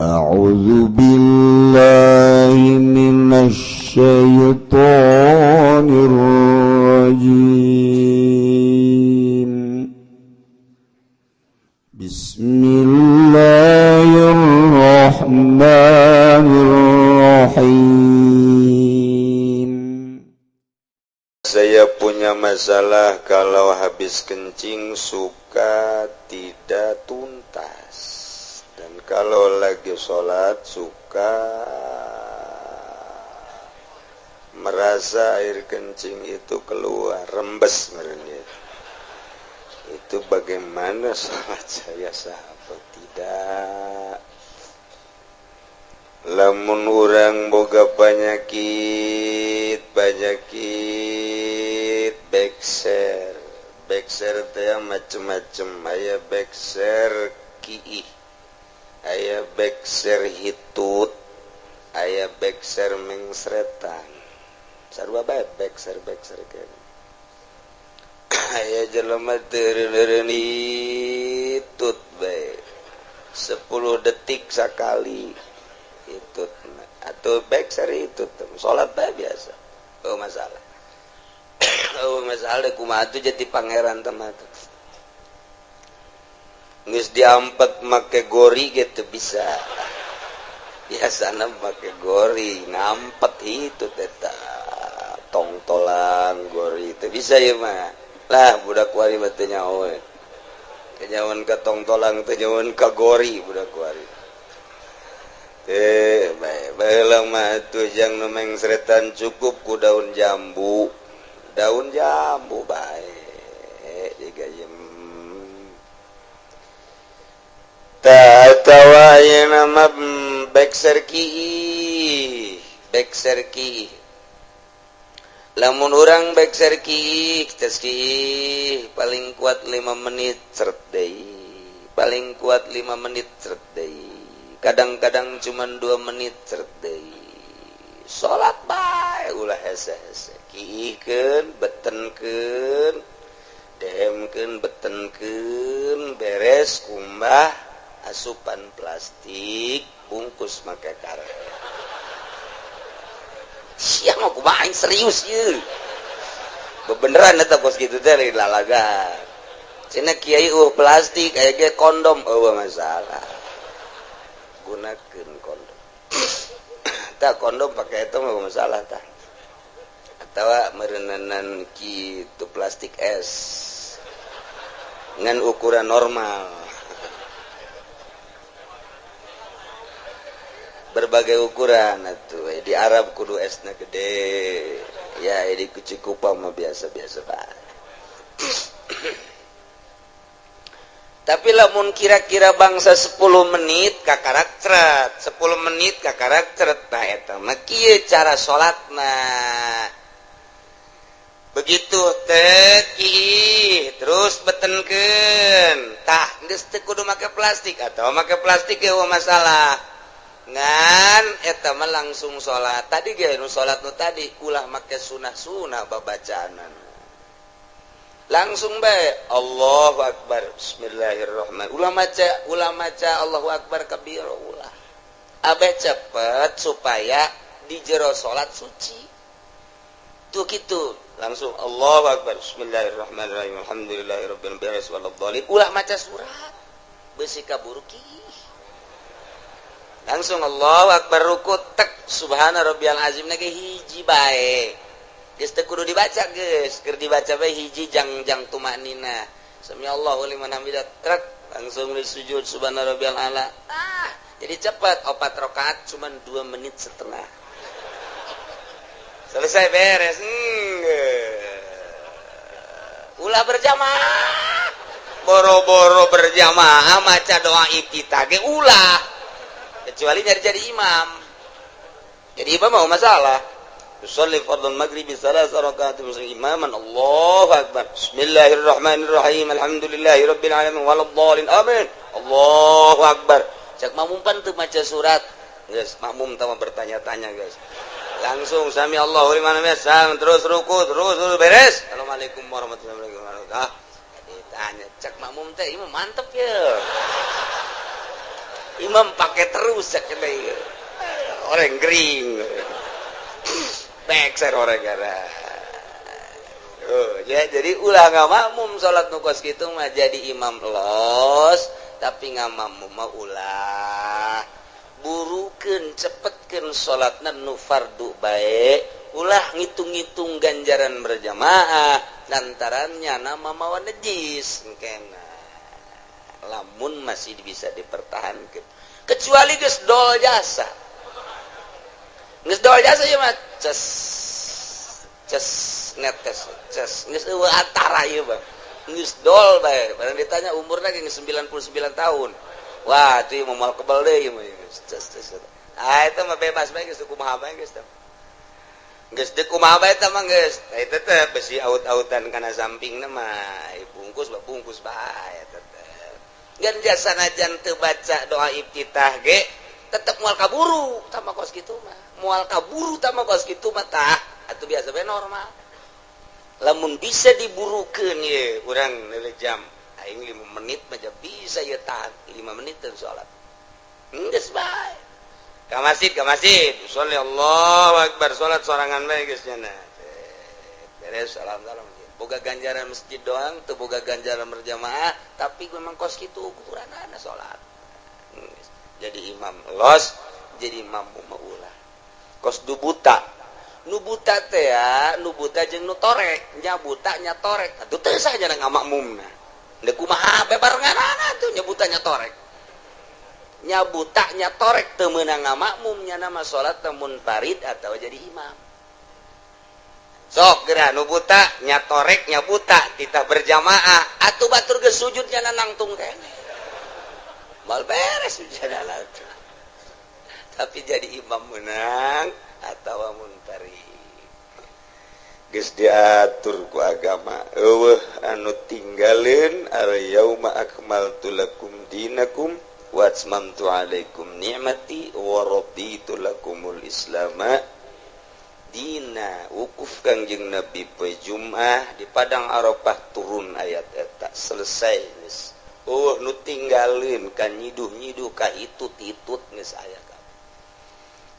أعوذ بالله من الشيطان الرجيم. بسم الله الرحمن الرحيم. Saya punya masalah kalau habis kencing suka tidak tuntas. Dan kalau lagi sholat suka merasa air kencing itu keluar, rembes merenya. Itu bagaimana sholat saya sah atau tidak? Lamun urang boga penyakit bekser, bekser teh macem-macem, aya bekser kiih, aya bekser hitut, aya bekser mengsretan, sarua bae bekser kene. Aya jelema teu hitut bae 10 detik sakali hitut atau bekser hitut, salat bae biasa. Oh masalah. Oh masalah kumaha tuh jadi pangeran teh mah. Geus diampet make gori gitu bisa. Biasana make gori, ngampet hitut eta tongtolan gori teu bisa ieu mah. Lah budak kuari mah teu nyaho. Teu nyahoan ka tongtolang, teu nyahoan ka gori budak kuari. Teh bae baheula mah atuh jang nu mengsretan cukup ku daun jambu. Daun jambu bae digayem. Tawa ayeuna mah bekser kiih, bekser kiih. Lamun urang bekser kiih, tes kiih paling kuat 5 menit ceret deui. Paling kuat 5 menit ceret deui. Kadang-kadang cuman 2 menit ceret deui. Salat bae ulah hese-hese. Kiihkeun, betenkeun, dehemkeun, betenkeun, beres kumbah asupan plastik bungkus make karet. Sia mah kumaha aing serius ieu. Bebeneran eta bos kitu teh lagi lalaga. Cenah kiai eueuh plastik aya ge kondom eueuh masalah. Gunakeun kondom. Tah kondom pake eta mah masalah tah. Atawa meureunanan kitu plastik es ngan ukuran normal. Berbagai ukuran atuh di Arab kudu esna gede ya, di Cikupa mah biasa-biasa bae. Tapi lamun kira-kira bangsa 10 menit kakarak ceret, 10 menit kakarak ceret, nah eta mah kieu cara salatna. Begitu teh kiih terus betenkeun. Tah geus teu kudu make plastik atawa make plastik eueuh masalah. Ngan eta mah langsung salat. Tadi ge nu salat nu tadi ulah make sunah-sunah babacaanan. Langsung bae Allahu akbar bismillahirrahmanirrahim. Ulah maca Allahu akbar kabira ulah. Abeh cepet supaya di jero salat suci. Tuh kitu langsung Allahu akbar bismillahirrahmanirrahim alhamdulillahirabbil alamin waladhdallin. Ulah maca surat beusi kaburu kiih. Langsung Allahu akbar ruku tek subhana rabbiyal azim na ge hiji bae. Geus teu kudu dibaca geus, keur dibaca bae hiji jang-jang tumanina. Sami Allahu liman hamidah trek langsung di sujud subhana rabbiyal ala. Ah, jadi cepat 4 rakaat cuman 2 menit setengah. Selesai beres. Ulah berjamaah. Boro-boro berjamaah maca doa iftitah ge ulah. Kecuali nyari jadi imam. Jadi imam mau masalah. Yusalli fardhu maghribi salasa raka'atin imaman. Allahu akbar. Bismillahirrahmanirrahim. Alhamdulillahirabbil alamin waladdallin. Amin. Allahu akbar. Cek makmum pan teu maca surat. Geus makmum teh bertanya-tanya guys. Langsung sami Allahu liman hamidah, terus ruku, terus beres. Assalamualaikum warahmatullahi wabarakatuh. Ah, ditanya cek makmum teh imam mantep ya. Imam pakai terus ya kena ieu. Orang gering. Pekser orang gara. Oh, ya, jadi ulah ngamakmum salat nu kos kitu mah, jadi imam los tapi ngamakmum mah ulah. Burukeun, cepetkeun salatna nu fardu bae, ulah ngitung-ngitung ganjaran berjamaah lantarannya nama mawa najis engkena. Lamun masih bisa dipertahankan, kecuali geus dol jasa. Geus dol jasa ieu mah ces ces netes ces geus eueuh antara ieu mah. Geus dol bae, barang ditanya umurna ge 99 tahun. Wah, itu mau moal kebal deui mah. Ces ces. Ah, itu mah bebas bae, geus kumaha bae geus teh. Geus deuk kumaha bae teh mah geus. Nah, itu teh besi aut-autan kana sampingna mah bungkus bae, bungkus bae eta teh. Gan jasa najan teu baca doa iftitah ge tetep moal kaburu tama kos kitu mah. Moal kaburu tama kos kitu mah tah atuh biasa bae normal. Lamun bisa diburukeun ye urang leuleuh jam aing 5 menit mah bisa ya tahan 5 menit teu salat. Geus bae. Ka masjid, ka masjid. Sholli Allahu akbar, salat sorangan bae geus nya. Beres salam salam. Boga ganjaran masjid doang, teu boga ganjaran berjamaah, tapi memang kos kitu ukuranana salat. Jadi imam los, jadi imam mah ulah. Kos du buta. Nu buta teh ya, nu buta jeung nu torek, nya buta nya torek. Atuh teu sah nya ngamakmumna. Deuk kumaha bae barenganana tuh nya buta nya torek. Nya buta nya torek teu meunang ngamakmum, nya nama salat teu munfarid atau jadi imam. Sok geura nu buta nya torek nya buta kita berjamaah atuh batur geus sujud nya nangtung keneh. Moal beres sujudna atuh. Tapi jadi imam menang atau munfarid. Geus diatur ku agama eueuh anu tinggalin al yauma akmaltu lakum dinakum wa atmamtu alaikum ni'mati wa raditu lakumul islama dina. Wukuf Kangjeng Nabi poe Jumat di padang Arafah turun ayat eta selesai geus. Eueuh nu tinggalin ka nyiduh-nyiduh ka itut-itut geus aya kabeh.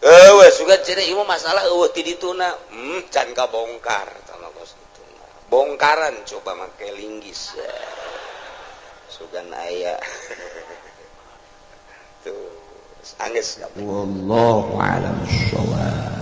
Eueuh sugan cenah ieu masalah eueuh ti dituna, can kabongkar sama kos kitu mah. Bongkaran coba make linggis. Sugan aya. Tuh, anggeus kabeh. Wallahu a'lam bissawab.